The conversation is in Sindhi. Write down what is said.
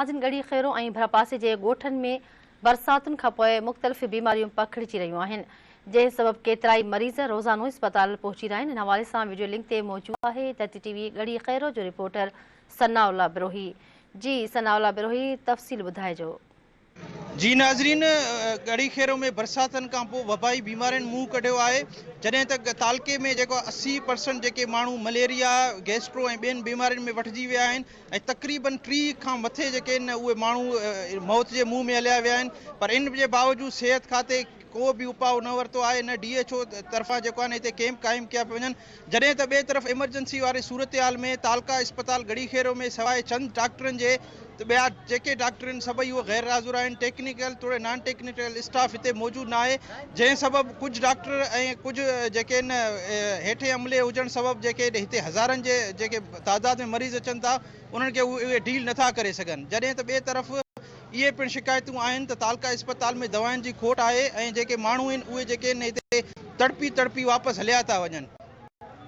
ناظرين ڳڙهي خيرو ۽ ڀرپاسي جي ڳوٺن ۾ برساتن کانپوء مختلف بيماريون پکڙجي رهيون آهن جنهن سبب ڪيترائي مريض روزانو اسپتال پهچي رهيا آهن ان حوالي سان وڊيو لنڪ تي موجود آهي ڌرتي ٽي وي ڳڙهي خيرو جو رپورٽر ثناء الله بروهي جي ثناء الله بروهي تفصيل ٻڌائجو. جي ناظرين ڳڙهي خيرو ۾ برساتن کانپوء وبائي بيمارين منهن ڪڍيو آهي جڏهن ته تعلقي ۾ جيڪو 80% جيڪي ماڻهو مليريا گيسٽرو ۽ ٻين بيمارين ۾ وٺجي ويا آهن ۽ تقريبن 30 کان مٿي جيڪي آهن اهي ماڻهو موت جي منهن ۾ هليا ويا آهن پر ان جي باوجود صحت کاتي ڪو به اپاء نه ورتو آهي نه ڊي ايڇ او طرفان جيڪو آهي هتي ڪيمپ قائم ڪيا پيا وڃن جڏهن ته ٻئي طرف ايمرجنسي واري صورتحال ۾ تعلقه اسپتال ڳڙهي خيرو ۾ سواء چند ڊاڪٽرن جي ته ٻيا جيڪي ڊاڪٽر آهن سڀئي اهي غير حاضر آهن، ٽيڪنيڪل توڙي نان ٽيڪنيڪل اسٽاف هتي موجود ناهي، جنهن سبب ڪجهه ڊاڪٽر ۽ ڪجهه جيڪي آهن هيٺين عملي هجڻ سبب جيڪي هتي هزارن جي جيڪي تعداد ۾ مريض اچن ٿا انهن کي اهي ڊيل نٿا ڪري سگهن، جڏهن ته ٻئي طرف اهي پڻ شڪايتون آهن ته تعلقه اسپتال ۾ دوائن جي کوٽ آهي ۽ جيڪي ماڻهو آهن اهي جيڪي آهن هتي تڙپي تڙپي واپس هليا ٿا وڃن.